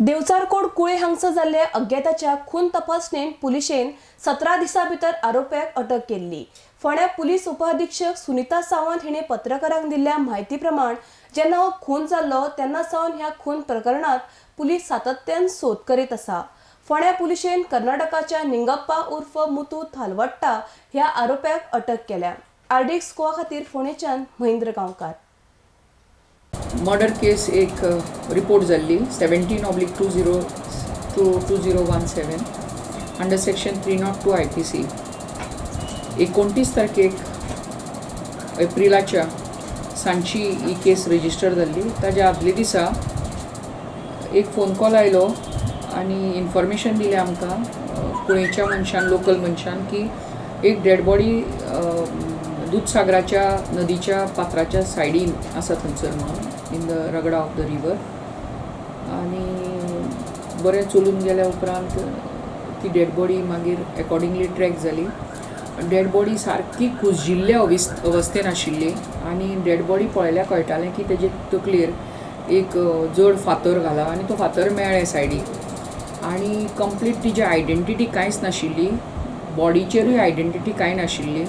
देवचारकोड कुळे हांगसर जाल्ल्या अज्ञाताच्या खून तपासणेन पुलिशेन 17 दिसां भितर आरोप्याक अटक केल्ली. फोंड्या पुलीस उपअधिक्षक सुनीता सावंत हिणे पत्रकारांक दिल्ल्या म्हायती प्रमाण जेन्ना हो खून जाल्लो तेन्ना सावन ह्या खून प्रकरणांत पुलीस सातत्यान सोद करीत आसा. फोंड्या पुलिशेन कर्नाटकाच्या निंगप्पा उर्फ मुतू थालवट्टा ह्या आरोप्याक अटक केल्या. आरडीएक्स गोवा खातीर फोंडेच्यान महेंद्र गांवकार. मर्डर केस एक रिपोर्ट जाल्ली 17/202 2017 under section 302 IPC. 29 तारखेक एप्रिलाच्या सांजची ही केस रजिस्टर जाल्ली. ताज्या आदले दिसा एक फोन कॉल आयलो आनी इन्फॉर्मेशन दिलें आमकां कुळेच्या मनशान, लोकल मनशान, की एक डेड बॉडी दुदसागराच्या नदीच्या पात्राच्या सायडीन आसा थंयसर म्हणून, in the ragda of the river. आनी बरें चलून गेल्या उपरांत ती डेड बॉडी मागीर एकॉर्डिंगली ट्रॅक जाली. डेड बॉडी सारकी कुजिल्ल्या अवस्थेन आशिल्ली आनी डेड बॉडी पळयल्यार कळटालें की तेजे तकलेर एक जड फातर घाला आनी तो फातर मेळ्ळें सायडीक. आनी कंप्लीट तिजी आयडेंटिटी कांयच नाशिल्ली, बॉडीचेरूय आयडेंटिटी कांय नाशिल्ली.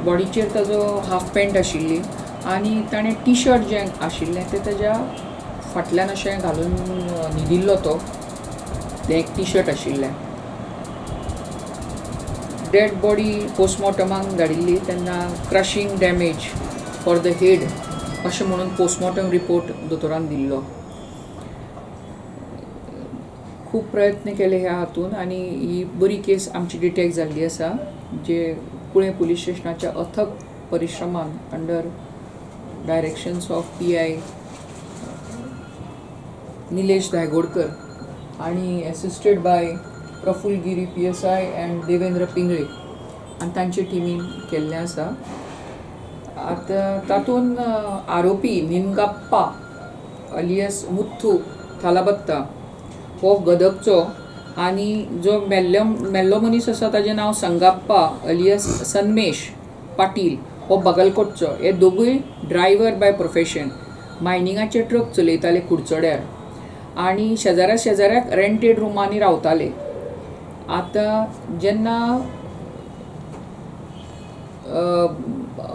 बॉडीचेर ताजो हाफ पॅन्ट आशिल्ली आनी ताणें टी शर्ट जें आशिल्लें तें ताज्या फाटल्यान अशें घालून न्हिदिल्लो तो, तें एक टी शर्ट आशिल्लें. डेड बॉडी पोस्टमॉर्टमाक धाडिल्ली तेन्ना crushing damage for the head अशें म्हणून पोस्टमॉर्टम रिपोर्ट दोतोरान दिल्लो. खूब प्रयत्न केले ह्या हातून आनी ही बरी केस आमची डिटेक्ट जाल्ली आसा, जे कुळें पुलीस स्टेशनाच्या अथक परिश्रमान under directions of PI Nilesh Dhaygodkar आनी assisted by Praful Giri PSI and Devendra Pingle आनी तांचे टिमीन केल्लें आसा. आतां तातूंत आरोपी निनगाप्पा अलियस मुथ्थू थालाबत्ता हो गदगचो आनी जो मेल्लो मनीस आसा ताजें नांव संगाप्पा अलियस सन्मेश पाटील हो बगलकोटचो. हे दोगूय ड्रायव्हर बाय प्रोफेशन, मायनिंगाचे ट्रक चलयताले कुडचड्यार आनी शेजाऱ्या शेजाऱ्याक रेंटेड रुमांनी रावताले. आतां जेन्ना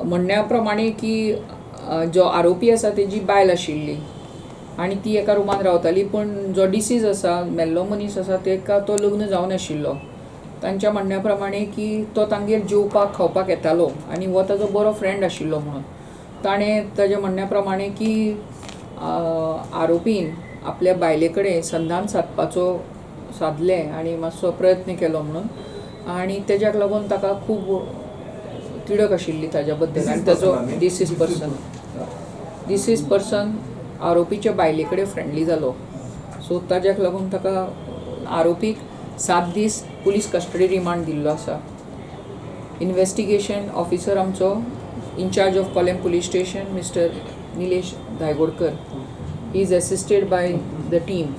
म्हणण्या प्रमाणे की जो आरोपी आसा तेजी बायल आशिल्ली आनी ती एका रुमान रावताली, पूण जो डिसीज आसा, मेल्लो मनीस आसा, तेका तो लग्न जावनाशिल्लो. तांच्या म्हणण्या प्रमाणे की तो तांगेर जेवपाक खावपाक येतालो आनी हो ताजो बरो फ्रेंड आशिल्लो म्हणून. ताणें ताज्या म्हणण्या प्रमाणे की आरोपीन आपल्या बायले कडेन संधान सादपाचो सादलें आनी मातसो प्रयत्न केलो म्हणून, आनी तेज्याक लागून ताका खूब तिडक आशिल्ली ताज्या बद्दल. आनी ताजो डिसीज पर्सन आरोपीच्या बायले कडेन फ्रेंडली जालो, सो ताज्याक लागून ताका आरोपीक 7 दीस पुलीस कस्टडी रिमांड दिल्लो आसा. इन्वेस्टिगेशन ऑफिसर आमचो incharge of Collem police station Mister Nilesh Dhaygodkar. He is assisted by the team.